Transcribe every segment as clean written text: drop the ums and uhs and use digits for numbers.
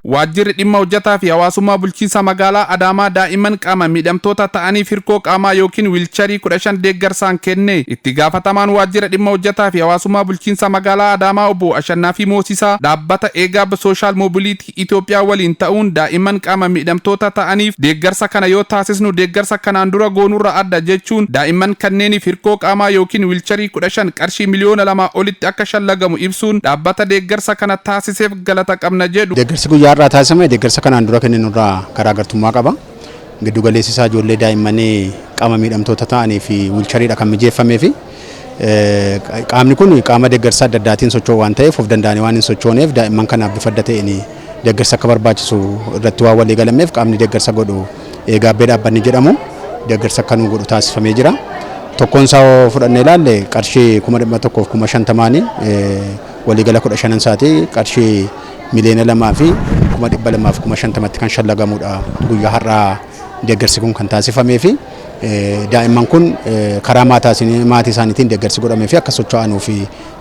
Waajjirri dhimma hojjetaa fi hawaasummaa bulchiinsa magaalaa Adaamaa daa'imman qaama miidhamtoota ta'aniif hirkoo qaamaa yookiin wheelcharii 15 deeggarsaan kenne. Itti gaafatamaan waajjira dhimma hojjetaa fi hawaasummaa bulchiinsa magaalaa Adaamaa obbo Ashannaafi Moosisaa dhaabbata Eegaab Social Mobility Itoophiyaa waliin ta'uun daa'imman qaama miidhamtoota ta'aniif deeggarsa kana yoo taasisnu deeggarsa kanaan dura goonurra adda jechuun daa'imman kanneeniif hirkoo qaamaa yookiin wheelcharii 15 qarshii miliyoona 2 olitti akka shallagamu ibsuun dhaabbata deeggarsa kana taasiseef galata qabna jedhu. Deeggarsi guyyaa har'aa taasifame deeggarsa kanaan dura kenninurraa garaagartummaa qaba. Giddu galeessi isaa ijoollee daa'immanii qaama miidhamtoota ta'anii fi wheelchariidha kan mijeeffamee fi qaamni kun qaama deeggarsa adda addaatiin socho'u waan ta'eef, of danda'anii waan hin sochooneef, daa'imman kanaaf bifa adda ta'een deeggarsa akka barbaachisu irratti waan walii galameef, qaamni deeggarsa godhu Eegaabbee dhaabbanni jedhamu deeggarsa akka nu godhu taasifamee jira. Tokkoon isaa fudhannee ilaalle qarshii 150,000n, waliigala 15n isaati qarshii 2,250,000tti kan shallagamudha guyyaa har'aa deeggarsi kun kan taasifamee fi daa'imman kun karaa maatii isaaniitiin deeggarsi godhamee fi akka socho'anuu fi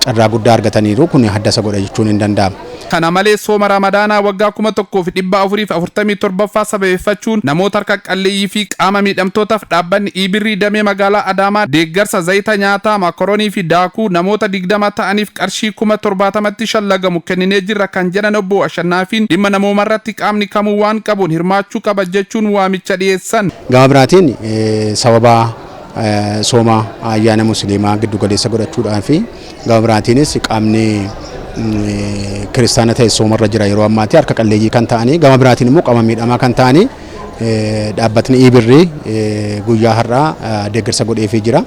carraa guddaa argataniiru. Kun haddasa godha jechuun hin danda'amu. Kana malees, sooma Ramadaanaa waggaa 1447ffaa sababeeffachuun namoota harka qalleeyyii fi qaama miidhamtootaaf dhaabbanni Iibirrii damee magaalaa Adaamaa deeggarsa zayita nyaataa, makoronii fi daakuu namoota 20 ta'aniif qarshii 70,000tti shallagamu kenninee jirra kan jedhan obbo Ashannaafiin, dhimma namoomarratti qaamni kamuu waan qabuun hirmaachuu qaba jechuun waamicha dhiyeessan. Gama biraatiin, sababa sooma ayyaana musliimaa giddu galeessa godhachuudhaan fi gama biraatiinis qaamni kiristaana ta'e soomarra jira yeroo ammaatti, harka qalleeyyii kan ta'anii, gama biraatiin immoo qaama miidhamaa kan ta'anii, dhaabbatni Iibirrii guyyaa har'aa deeggarsa godheefii jira.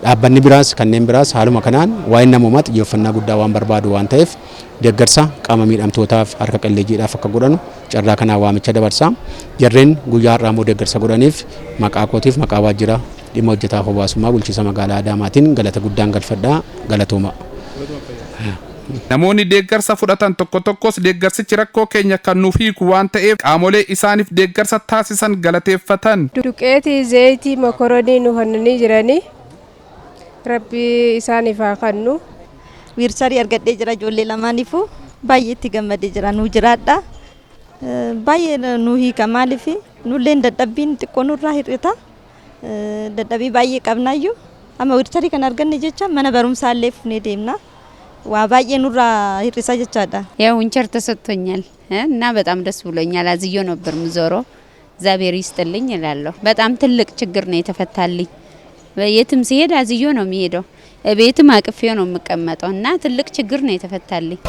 Dhaabbanni biraas, kanneen biraas haaluma kanaan waa'een namoomaa xiyyeeffannaa guddaa waan barbaadu waan ta'eef, deeggarsa qaama miidhamtootaaf, harka qalleeyyiidhaaf akka godhanu carraa kanaan waamicha dabarsa. Jarreen guyyaa har'aa immoo deeggarsa godhaniif maqaa kootiif maqaa waajjira dhimma hojjetaaf hawaasummaa bulchiinsa magaalaa Adaamaatiin galata guddaan galfadhaa, galatooma. Namoonni deeggarsa fudhatan tokko tokkos deeggarsichi rakkoo keenya kan nuuf hiiku waan ta'eef qaamolee isaaniif deeggarsa taasisan galateeffatan. Duqeetii, zayitii, mokoronii nu kennanii jiranii, Rabbi isaaniif haa kennu. Wheelcharii argadhee jira. Ijoollee lamaaniifuu baay'ee itti gammadee jira. Nu jiraadha. Baay'ee nu hiika. Maaliif, nulleen dadhabbiin xiqqoo nurraa hir'ita. Dadhabbii baay'ee qabnaayyuu amma wheelcharii kana arganne jecha mana barumsaallee fufnee deemna. Waa baay'ee nurraa hir'isa jechaadha. ያው ዊንቸር ተሰጥቶኛል እና በጣም ደስ ብሎኛል። አዝዮ ነበር ምዞረው። እግዚአብሔር ይስጥልኝ እላለሁ። በጣም ትልቅ ችግር ነው የተፈታልኝ። የትም ሲሄድ አዝዮ ነው የሚሄደው። ቤትም አቅፌው ነው የምቀመጠው እና ትልቅ ችግር ነው የተፈታልኝ።